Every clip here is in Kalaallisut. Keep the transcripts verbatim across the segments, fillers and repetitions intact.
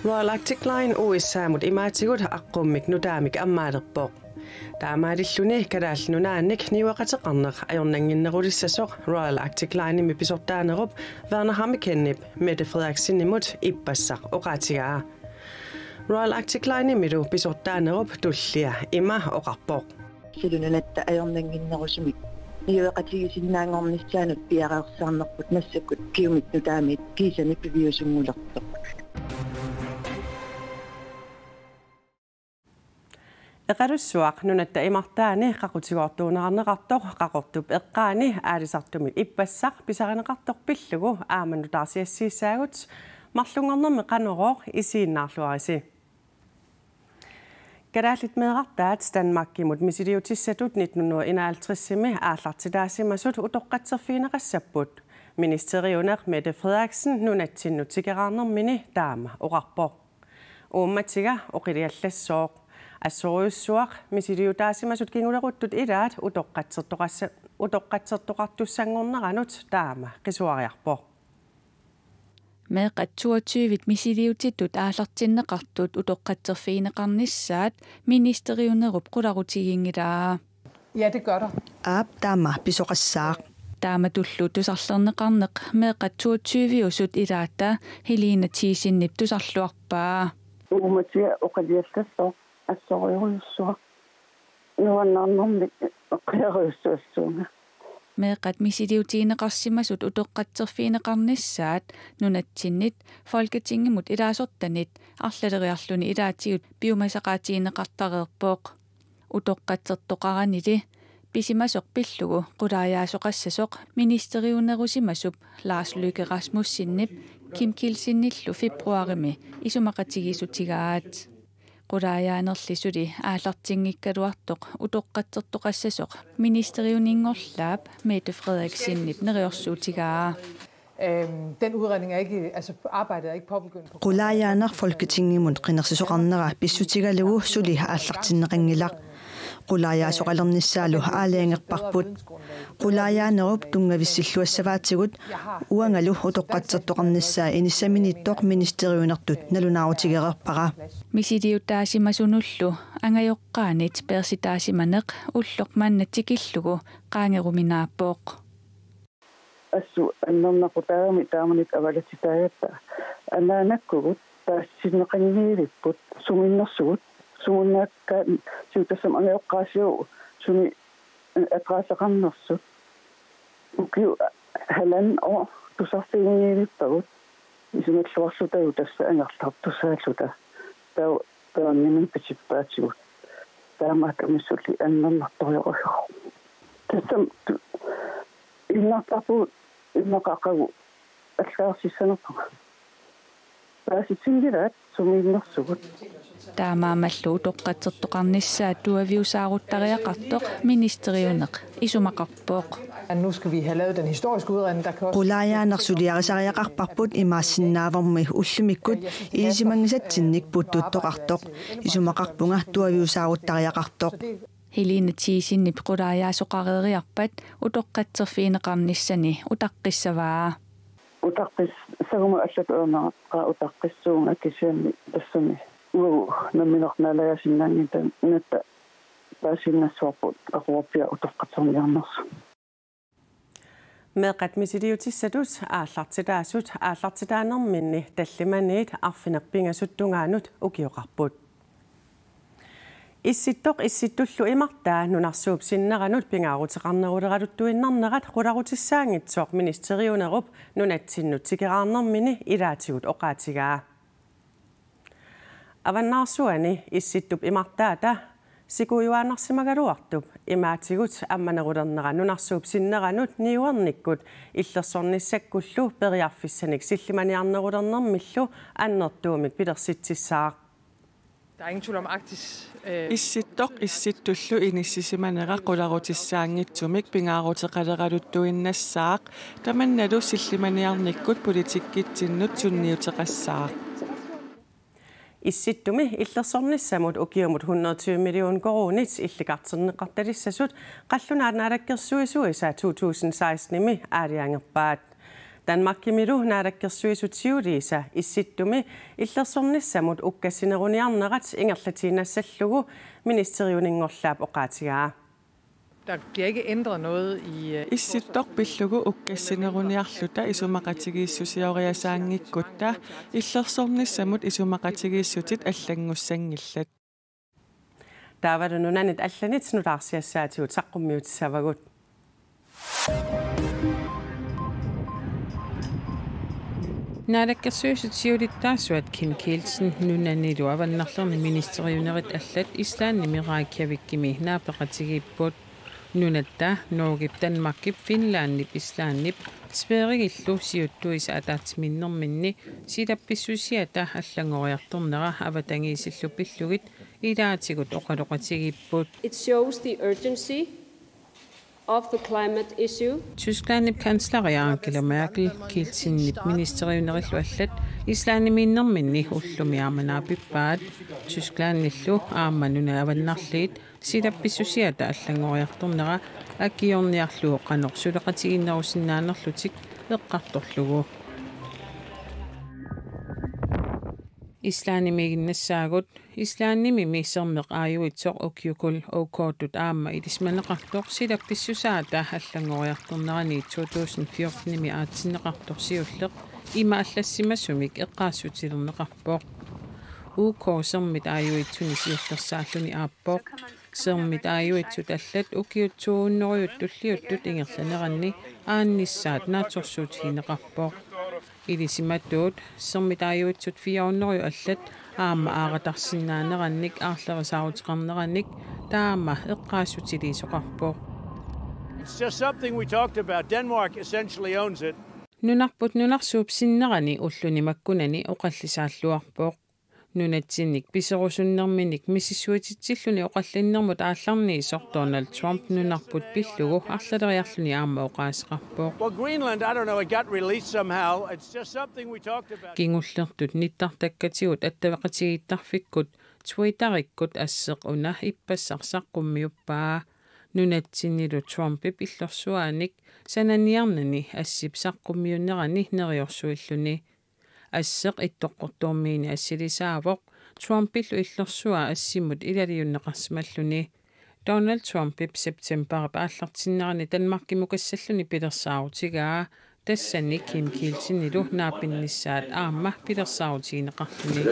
Royal Arctic Line U S A-mut imaatigut aqqummik nutaamik ammaalerpoq. Taamaalilluni Kalaallit Nunaannik niueqateqarneq ajornannginnerulissasoq Royal Arctic Line-imi pisortaanerup Werner Hammekenip Mette Frederiksenimut ippassaq oqaatigaa. Royal Arctic Line-imilu pisortaanerup tullia ima oqarpoq: Suli nunatta ajornannginnerusumik niueqatigisinnaanngornissaanut piareersarnerput massakkut ukiumit nutaamit kiisami piviusunngulertoq. Eqalussuaq nunatta imartaani qaqutigoortuunerarneqartoq Qaqortup eqqaani aalisartumik ippassaq pisarineqartoq pillugu aamma nutaarsiassiissaagut. Marlunngornermi Qanorooq, isiginnaarluarisi. Kalaallit meerartaat Danmarkimut misiliutissatut nitten hundrede enoghalvtredsimi aallartitaasimasut utoqqatserfigineqassapput. Ministeriuneq Mette Frederiksen nunatsinnut tikeraarnermini taama oqarpoq. Uummatiga oqiliallassooq. Assorujussuaq misiliutaasimasut kinguleruttut ilaat utoqqatsertoqassa-, utoqqatsertoqartussanngorneranut taama qisuariarpoq. Meeqqat toogtyvit misiliutitut aallartinneqartut utoqqatserfigineqarnissaat ministeriunerup qularutigiinngilaa. Ja, det gør der. Aap, taama pisoqassaaq. Taamatullu tusarlerneqarneq meeqqat toogtyviusut ilaata Helena Thiesenip tusarluarpaa. Uummatiga oqiliallassooq, assorujussuaq. Nuannernermik eqqiarujussuassuunga. Meeqqat misiliutigineqarsimasut utoqqatserfigineqarnissaat nunatsinnit Folketingimut ilaasortanit arlaleriarluni ilaatigut piumasaqaatigineqartareerpoq. Utoqqatsertoqaranili pisimasoq pillugu qulaajaasoqassasoq ministeriunerusimasup Lars Løkke Rasmussenip Kim Kielsenillu februarimi isumaqatigiissutigaat. Qulaajaanerli suli aallartinngikkaluartoq utoqqatsertoqassasoq ministeriuninngorlaap Mette Frederiksenip neriorsuutigaa. Øhm, den udredning er ikke, altså, arbejdet er ikke påbegyndt på grund af Qulaajaaneq Folketingimut qinersisoqarnera pissutigalugu suli aallartinneqanngilaq. Qulaajaasoqalernissaalu aalajangerparput. Qulaajaanerup tunngavissilluassavaatigut uangalu utoqqatsertoqarnissaa inissaminiittoq ministeriunertut nalunaarutigereerpara. Misiliutaasimasunullu angajoqqaanit peersitaasimaneq ulloq manna tikillugu qaangeruminaappoq. Assut annernaqutaagami taamanikkut avalatitaagatta. Anaanakkugut paasitinneqanngilipput sumiinnersugut, sumunnaakkaat siutassamik angajoqqaasiuvoq sumi, eh, adresseqarnersut. Ukiut halvandet år tusarfiginngilippagut isumalluarlutalu tassa angerlartusaalluta. Taava taanna imminut pitippaatigut. Taamaattumik suli annernartorujussuuvoq. Tassami tu-, innartarpugut immaqa aqagu allaarsissanerpunga. Paasisinngilaat sumiinnersugut. Taamaammallu utoqqatsertoqarnissaat tuaviusaaruttariaqartoq ministeriuneq isumaqarpoq. Nu skal vi have lavet den historiske udredning, der kan også Qulaajaaneq suliarisariaqarparput, imaassinnaavormi ullumikkut ilisimanngisatsinnik puuttuttoqartoq. Isumaqarpunga tuaviusaaruttariaqartoq. Helena Thiesenip qulaajaasoqareeriarpat utoqqatserfigineqarnissani utaqqissavaa. Utaqqissaguma allatut ajornera utaqqissuunga, kisianni tassami uagut nammineq naalagaasinnaanngilaq nunatta paasiinnassavarput aquarpiaq utoqqatserniarnersoq. Meeqqat misiliutissatut aallartitaasut aallartitaanerminni tallimaniit arfineq-pingasut tungaanut ukioqarput. Issittoq Issittullu imartaa nunarsuup sinneranut pingaaruteqarneruleraluttuinnarnerat qularutissaanngitsoq ministeriunerup nunatsinnut tikeraarnermini ilaatigut oqaatigaa. Avannaarsuani Issittup imartaata sikujuaannarsimagaluartup imaatigut ammanerulernera nunarsuup sinneranut niuernikkut illersornissakkullu periarfissanik sillimaniarnerulernermillu annertuumik pilersitsissaaq. Der er ingen tvivl om, Arktis, øh, Issittoq Issittullu inissisimanera qularutissaanngitsumik pingaaruteqaleraluttuinnassaaq, tamannalu sillimaniarnikkut politikkitsinnut sunniuteqassaaq. Issittumi illersornissamut ukiumut hundrede og tyve million koruunit illikarterneqartalissasut Qallunaat Naalakkersuisuisa to tusind sekstenimi aalajangerpaat. Danmarkimilu naalakkersuisut siuliisa Issittumi illersornissamut ukkassineruniarnerat ingerlatiinnassallugu ministeriuninngorlaap oqaatigaa. Der bliver ikke ændret noget i... øh, Issittoq pillugu ukkassineruniarluta isumaqatigiissusioriasaanngikkutta illersornissamut isumaqatigiissutit allanngussanngillat. Taavalu nunanit allanit nutaarsiassaatigut saqqummiutissavagut. Naalakkersuisut siulittaasuat Kim Kielsen nunanilu avannarlerni ministeriunerit allat Islandimi Reykjavikimi naapeqatigiipput. Nunatta Norgep, Danmarkip, Finlandip, Islandip Sverigillu siuttuisa ataatsimiinnerminni silappissusiata allanngoriartornera avatangiisillu pillugit ilaatigut oqaloqatigiipput. It shows the urgency of the climate issue. Tysklandip kansleri Angela Merkel Kielsenip ministeriunerillu allat Islandimiinnerminni ullumi aamma naapippaat. Tysklandillu aamma nunat avannarliit silappissusiata allanngoriartornera akiorniarlugu qanoq suleqatigiinnerusinnaanerlutik eqqartorlugu. Islandimiiginnassaagut. Islandimimi sermeq aajuitsoq Ukjukul Ukotut aamma ilisimaneqartoq silappissusaata allanngoriartornerani to tusind fjortenimi aatsinneqartoq siulleq ima allassimasumik eqqaassutilerneqarpoq. U K sermit aajuitsuni siullersaalluni aappoq. Sermit aajuitsut allat ukiut to hundrede tulliuttut ingerlaneranni aannissaat naatsorsuutigineqarpoq. Ilisimatuut sermit aajuitsut fire hundrede allat aamma aaratarsinnaanerannik aarlerisaaruteqarnerannik taama eqqaassutiliisoqarpoq. It's just something we talked about. Denmark essentially owns it. Nunarput nunarsuup sinnerani ulluni makkunani oqallisaalluarpoq. Nunatsinnik piserusunnerminnik misissuititsilluni oqallinnermut aallarniisoq Donald Trump nunarput pillugu arlaleriarluni aamma oqaaseqarpoq. Well, Greenland, I don't know, it got released somehow. It's just something we talked about. Kingullertut nittartakkatigut attaveqatigiittarfikkut Twitterikkut asseq una ippassaq saqqummiuppaa. Nunatsinnilu Trumpip illorsuaanik sananiarnani assip saqqummiunnerani neriorsuilluni. Asseq Ittoqqortoormiini assilisaavoq Trumpillu illorsuaq assimut ilaliunneqarsimalluni. Donald Trumpip septembarip aallartinnerani Danmarkimukassalluni pilersaarutigaa, tassani Kim Kielsenilu naapinnissaat aamma pilersaarutigineqarluni.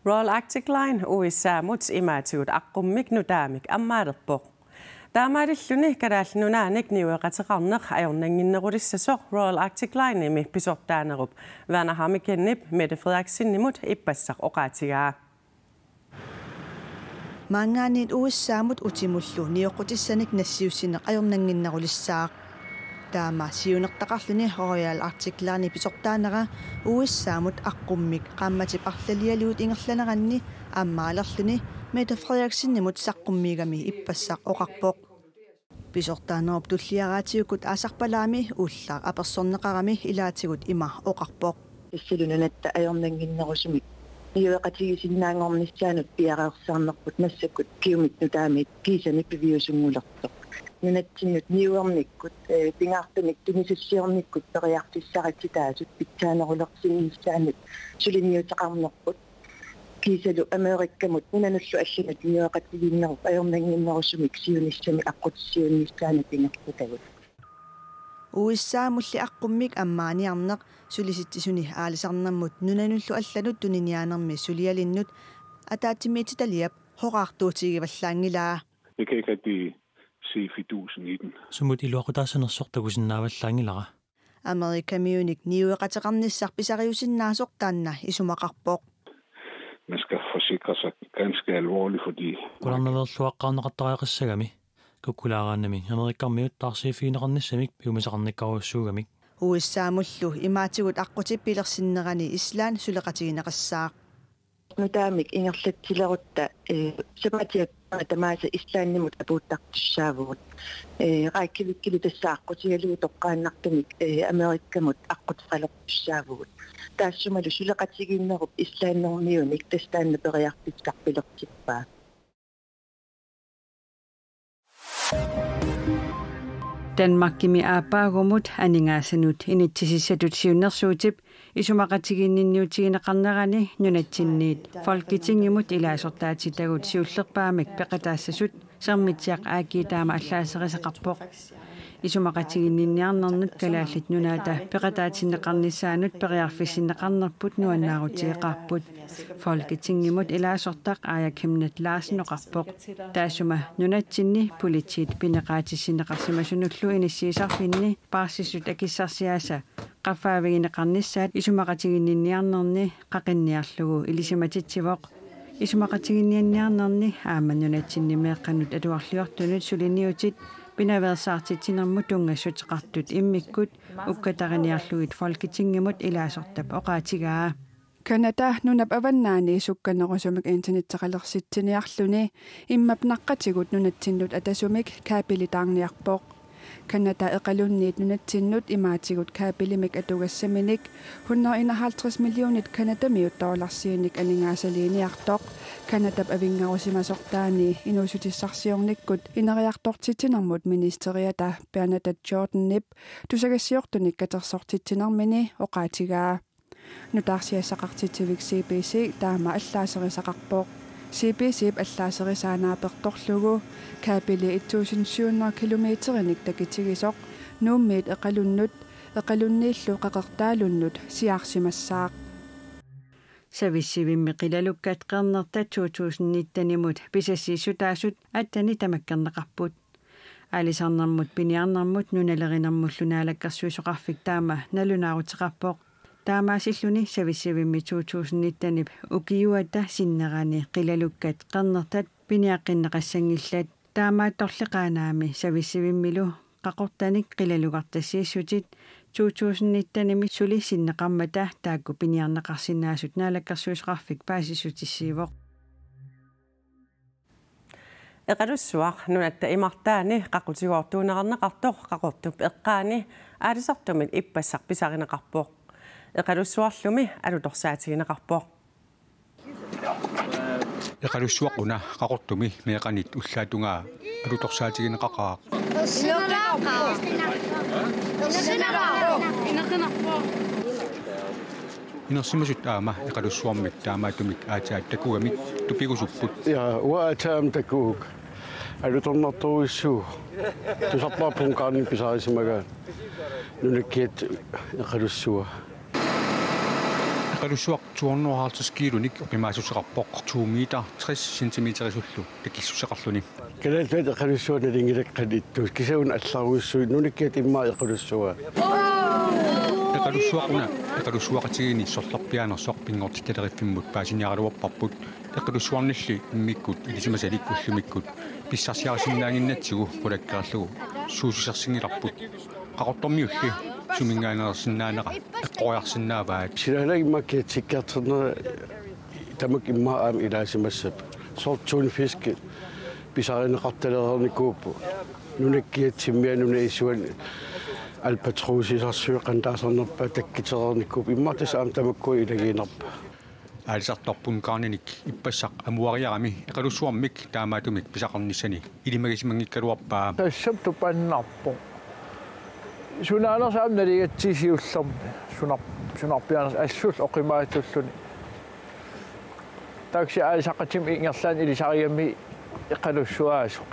Royal Arctic Line U S A-mut imaatigut aqqummik nutaamik ammaalerpoq. Taamaalilluni Kalaallit Nunaannik niueqateqarneq ajornannginnerulissasoq Royal Arctic Line-imi pisortaanerup Werner Hammikenip Mette Frederiksenimut ippassaq oqaatigaa. Maanngaanniit U S A-mut utimullu nioqqutissanik nassiussineq ajornannginnerulissaaq. Taama siunertaqarluni Royal Arctic Line-ip pisortaanera U S A-mut aqqummik qaammatip arlalialuit ingerlaneranni ammaalerluni Mette Frederiksenimut saqqummiigami ippassaq oqarpoq. Pisortaanerup tulliaraatigut aasarpalaami ullaq apersorneqarami ilaatigut ima oqarpoq. Tassalu nunatta ajornannginnerusumik niueqatigisinnaanngornissaanut piareersarnerput massakkut kiumik nutaamik kiisami piviusunngulersoq. Nunatsinnut niuernikkut, eh, pingaartumik tunisassiornikkut periarfissaritsitaasut pitsaanerulersinnissaannut suliniuteqarnerput. Kiisalu Amerikkamut nunanullu allanut niueqatigiinnerup ajornannginnerusumik siunissami aqqutissiuunnissaanut ingerlatagut. U S A-mulli aqqummik ammaaniarneq Sulisitsisuni Aalisarnermut nunanullu allanut tuniniaanermi sulialinnut ataatsimiititaliap horaartuutigivallaanngilaa. Jeg kan ikke rigtig se fidusen i den. Sumut iluaqutaassanersoq takusinnaavallaanngilara. Amerikamiunik niueqateqarnissaq pisariusinnaasoq taanna isumaqarpoq. Man skal forsikre sig ganske alvorligt, fordi Qularnaveerluaqqaarneqartariaqassagami. Kukkulaaraannami Amerikamiut taarsiiffigineqarnissamik piumasaqarnikkaarujussuugamik. U S A-mullu imaatigut aqqutip pilersinnerani Island suleqatigineqassaaq. Nutaamik ingerlatsilerutta, eh, sapaatip-akunnera tamaasa Islandimut apuuttartussaavugut. Eh, Reykjavikkilu tassa aqqutigalugu toqqaannartumik, eh, Amerikkamut aqqutigaluartussaavugut. Taassumalu suleqatigiinnerup Islandermiunik tassa taanna periarfissaq pilersippaa. Danmarkimi aappaagumut aningaasanut inatsisissatut siunnersuutip isumaqatiginninniutigineqarnerani nunatsinniit Folketingimut ilaasortaatitagut siullerpaamik peqataassasut Sermitsiaq A/S taama allaaserisaqarpoq. Isumaqatiginninniarnernut Kalaallit Nunaata peqataatinneqarnissaanut periarfissinneqarnerput nuannaarutigeqaarput, Folketingimut ilaasortaq Aaja Chemnitz Larsen oqarpoq. Taassuma nunatsinni politiit pineqaatissinneqarsimasunullu inissiisarfinni paarsissutut akissarsiaasa qaffaavigineqarnissaat isumaqatiginninniarnerni qaqinniarlugu ilisimatitsivoq. Isumaqatiginninniarnerni aamma nunatsinni meeqqanut atuarliortunut suliniutit pinaveersaartitsinermut tunngassuteqartut immikkut ukkatariniarlugit Folketingimut ilaasortap oqaatigaa. Canada nunap avannaani sukkanerusumik internetteqalersitsiniarluni immap naqqatigut nunatsinnut atasumik kabelitaarniarpoq. Canada Eqalunniit Nunatsinnut imaatigut kabelimik atugassaminik hundrede enoghalvtreds millionit canadamiut dollarsiinik aningaasaliiniartoq Canadap avinngarusimasortaani inuussutissarsiornikkut ineriartortitsinermut ministeriata Bernadette Jordanip tusagassiortunik katersortitsinermini oqaatigaa. Nutaarsiassaqartitsivik C B C taama allaaserisaqarpoq. C B C-p allaaserisaa naapertorlugu kabeli et tusind syv hundrede kilometerinik takitigisoq Nuummiit Eqalunnut, Eqalunniillu Qeqertaalunnut siaarsimassaaq. Savissivimmi qilalukkat qernertat to tusind nittenimut pisassiissutaasut atteni tamakkerneqarput. Aalisarnermut piniarnermut nunalerinermullu naalakkersuisoqarfik taama nalunaaruteqarpoq. Taamaasilluni savissivimmi to tusind nittenip ukiuata sinnerani qilalukkat qernertat piniaqqinneqassanngillat. Taamaattorli Qaanaami savissivimmilu qaqortanik qilalugartassiissutit to tusind nittenimi suli sinneqarmata taakku piniarneqarsinnaasut naalakkersuisoqarfik paasissutissiivoq. Eqalussuaq nunatta imartaani qaqutigoortuunerarneqartoq Qaqortup eqqaani aalisartumit ippassaq pisarineqarpoq. Eqalussuarlumi alutorsaatigineqarpoq. Eqalussuaq una Qaqortumi meeqqanit ullaap tungaa alutorsaatigineqaqaaq. Inersimasut aamma Eqalussuarmik taamaattumik aatsaat takugamik tupigusupput. Ja, uanga aatsaat aamma takuguk. Alutornartorujussuuvoq. Tusarpara Punkaarni pisarisimagaanni. Nunakkiat Eqalussuaq. Eqalussuaq to hundrede og halvtreds kiilunik oqimaassuseqarpoq to meter tres centimeterisullu takissuseqarluni. Kalaallit Nunaat Eqalussuaq nalunngilaat qanoq ittuusut, kisianni una allarujussuit nunakkiat immaqa Eqalussuaq. Eqalussuaq una eqalussuaqatigiinni sorlerpiaanersoq Pinngortitalerivimmut paasiniaraluarparput. Eqalussuarnilli immikkut ilisimasalik ullumikkut pissarsiarisinnaannginnatsigu qulakkeerlugu suussisarsinngilarput. Qaqortormiulli suminngaanneersinnaanera eqqoriarsinnaavaat. Silaalaa immaqa kiatsikkiartornera tamakku immaqa aamma ilaasimassapput. Soorlu tunfisk pisarineqartalereernikuupput. Nunakkiat Sisimiut nunap isuani albatrosisarsuit qanoq taasarnerpaat takkitereernikuupput. Immaqa tassa aamma tamakku ilagiinnarpaat. Aalisartoq Punkaarninik ippassaq amuariarami Eqalussuarmik taamaattumik pisaqarnissani ilimagisimanngikkaluarpaa. Tassami tupaannarpoq. Sunaanersoq aamma naligatsigit siullermik. Sunar-, sunarpiaanersoq assullu oqimaatsulluni. Taksi aalisaqatima ingerlaannaq ilisarigami Eqalussuaasoq.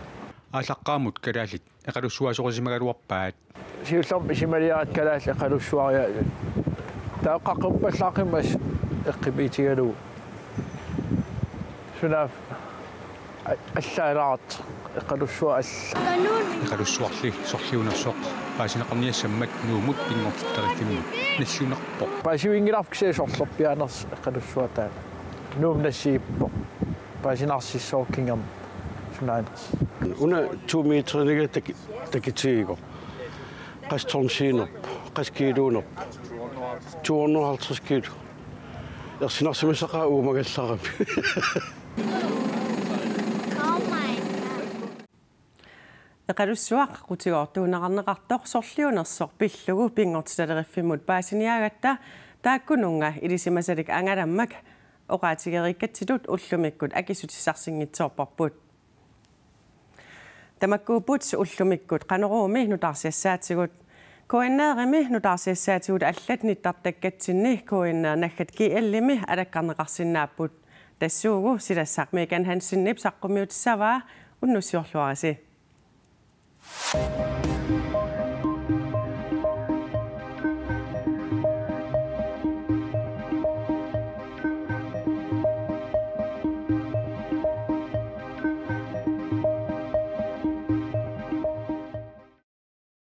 Aallaqqaammut kalaallit eqalussuaasorusimagaluarpaat. Siullermik isumaliaratta kalaallit eqalussuariaat. Taava qaqqappallaaqimmat eqqipiitigalugu. Sunaaffa a-, allaalaartoq eqalussuaq alla. Eqalussuarli sorliunersoq paasineqarniassammat Nuummut Pinngortitalerivimmut nassiunarpoq. Paasivinngilarput kisianni sorlerpiaanersoq eqalussuaq taanna. Nuummut nassiippoq. Paasinarsissooq kingorna sunaanersoq. Una to meteriniga taki-, takitigivoq. Qassit tonsiinerput, qassit kiiluunerput. To hundrede og halvtreds kilo. Ersinarsimassaqaaq uumagallarami. Eqalussuaq qaqutigoortuunerarneqartoq sorliunersoq pillugu Pinngortitalerivimmut paasiniaagatta taakkununnga ilisimasalik angalammak oqaatigereerikkatsitut ullumikkut akissutissarsinngitsoorparput. Tamakkuupput ullumikkut Qanoruumi nutaarsiassaatigut. K N R-imi nutaarsiassaatigut allat nittartakkatsinni K N R naggat G L-imi alakkarneqarsinnaapput. Tassuugu silassaq Megan Hansenip saqqummiutissavaa, unnussiorluarisi.